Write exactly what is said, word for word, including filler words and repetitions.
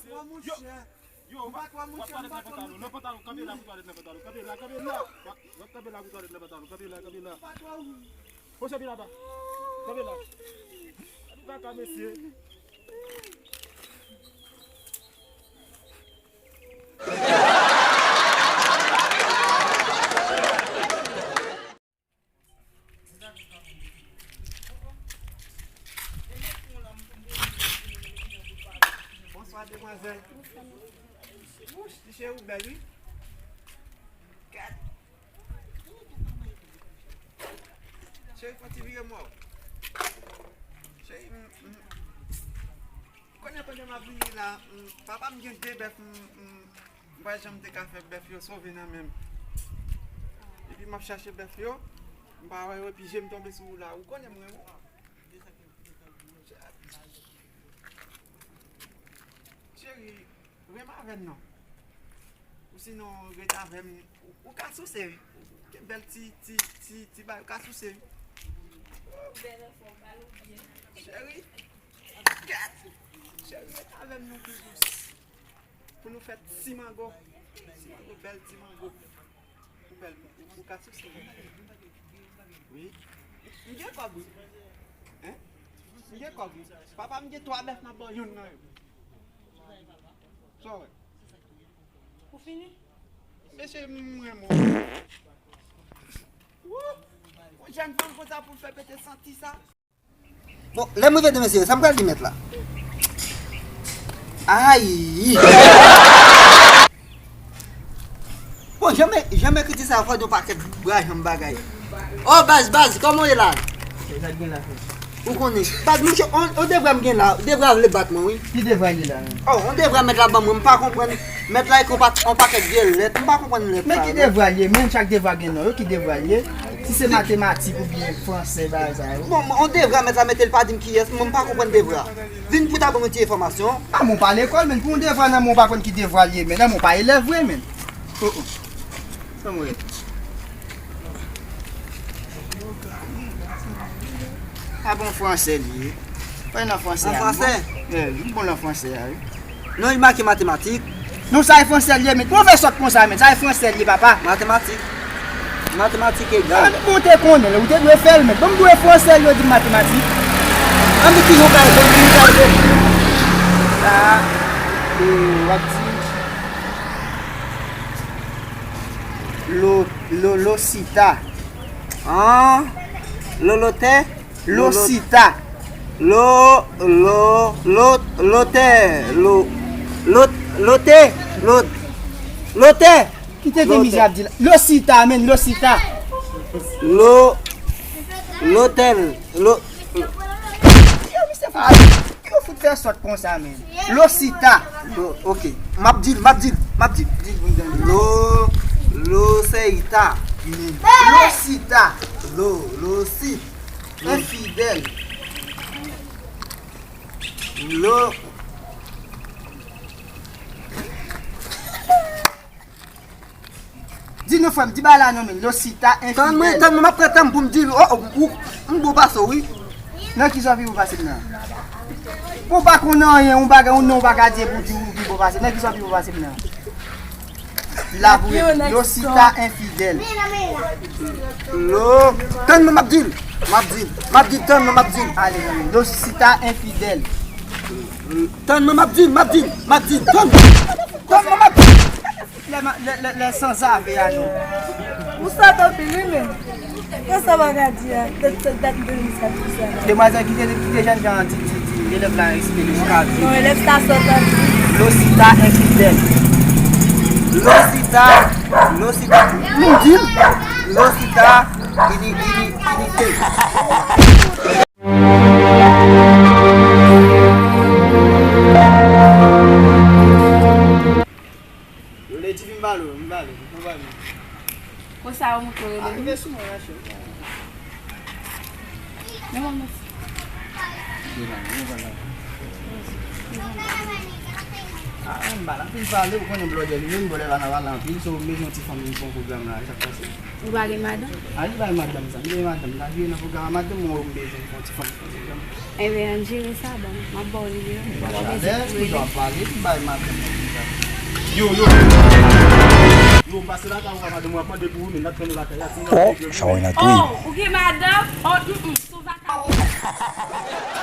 Yo, yo, w ap twalèt nan pantalon, nan pantalon, kanpe la pou twalèt nan pantalon, kanpe la, kanpe la, w ap kanpe la pou twalèt nan pantalon, kanpe la, kanpe la. Poze pye la ba, kanpe la. Gade kaka mesye. Bonswa, demwazèl. Wouch, ti cheri, ou bèl, wi. Gad. Cheri, fè yon ti vire mò. Cheri, m, m, konnen pandan m ap vini la, m, papa m gen de bèf, m, m, m pa janm te ka fè bèf yo sove nan men m. Epi m ap chache bèf yo, m pa wè yo, epi je m tonbe sou ou la. Ou konnen m renmen w. Cheri, renmen avè m non. Ou sinon, ret avè m. Ou, ou ka souse, wi. Ou gen bèl ti, ti, ti, ti bagay, ou ka souse, wi. Cheri, gad. Cheri, ret avè m non, pi dous. Pou nou fè ti mango. Ti mango, bèl ti mango. Ou bèl, ou, ou ka souse, wi. Wi. M gen kòb, wi. Hein? M gen kòb, wi. Papa, m gen twa bèf, m ap ba w youn nan yo. Sa w wè? Ou fini? Mesye, m renmen w. Wou! Yon jèn fanm konsa pou l fè pete santi sa. Bon, lè m rive de mesye, sa m pral di mèt la? Ayi! Bon, jan m, jan m ekri ti sa, fò yon pakèt bra janm bagay. Oh, baz, baz, kòman w ye la? Ou konnen. Baz, mouche, on, on devwa m gen la, devwa vle bat mwen, wi. Ki devwa l ye la menm? Oh, on devwa mèt la ban mwen, m pa konprann. Mèt la ekri on pa-, on pakèt vye lèt, m pa konprann lèt sa yo. Men ki devwa l ye menm, chak devwa gen non yo, ki devwa l ye? Si se matematik oubyen fransè, bagay sa yo. Bon, on devwa mèt la mete l pa di m kiyès, mwen m pa konprann devwa. Vin pou ta ban mwen ti enfòmasyon. Ah, mwen pa lekòl, men pou yon devwa nan men w pa konn ki devwa l ye, men nan men w pa elèv vre, men. Oh, oh. Sa mwen ye? A bon, fransè li ye. Pale nan fransè a. An fransè? Bon. Wi, m bon nan fransè a, wi. Non, li make matematik. Non, sa e fransè li ye, men. Kòman w fè sòt konsa, men? Sa e fransè li ye, papa. Matematik. Matematik egal. Bon, ou te konnen, ou te dwe fè l, men. Bon, m dwe fransè li, yo di m matematik. An, men ki jan w ka ede, ki jan w ka ede? Sa, e, w ap di. Lo, lo, losita. An? Lolotè? Losita. Lo, lo, lo, lotè. Lo, lo, lotè. Lo, lotè. Kite gen mizè ap di la. Losita, men, losita. Lo, lotèl. Lo, Yo, misye fout, yo fout fè sòt konsa, men. Losita. Lo, ok. M ap di l, m ap di l, m ap di l. Di l pou m tande. Lo, losita. Losita. Lo, losi. Enfidèl. Lo. Di non, frè m, di bagay la non, men. Losita enfidèl. Tann mwen, tann mwen, m ap pran tan m pou m di l. Oh, oh, ou, m bon pase w, wi. Nan kisa w pi bon pase m nan? Ou pa konn anyen, yon bagay, yon non w pa ka di pou di ou pi bon pase m. Nan kisa w pi bon pase m nan? La pou yo, Losita enfidèl. Lo, tann mwen, m ap di l. M ap di l. M ap di l, tann mwen, m ap di l. Ale, zanmi. Losita enfidèl. Tann mwen, m ap di l, m ap di l, m ap di l, tann. Tann mwen, m ap di l. Lè ma-, lè, lè, lè sanzave a non. Ou sòt anpil, wi, men. Konsa w pa ka di a, dat, dat de misye ap di sa la. Demwazèl, kite, kite jènjan an di, di, di elèv la resite l jiska. Non, elèv sa sòt anpil. Losita enfidèl. Losita, Losita. Nou di l. Losita, ini, ini, inite. Yo, lè di vin balo, vin balo, vin balo. Konsa yo montre w rele. Arive sou mwen, Rachel. Men mwen mèsi. Vin balo, vin balo. Ah, m pa nan anpil pale, ou konnen blòdè li menm, blòdè pa nan pale anpil, so m bezwen yon ti fanm pou yon pwogram la, sa k pase? Ou pa gen madanm? A, li pa gen madanm sa, li gen madanm, la vye nan pwogram a madanm mwen, ou bezwen yon ti fanm pou yon pwogram. Ebyen, ann jere sa, bon, m ap ba w nimewo. Lè toujou ap pale, li bay madanm mwen pwogram. Yo, yo. Yo, m pase lakay ou, madanm mwen ap mande pou ou, men n ap tann ou lakay la, si n ap Oh, regle Chawina tou. Oh, ou gen madanm? Oh, mm, mm, sou vakabon.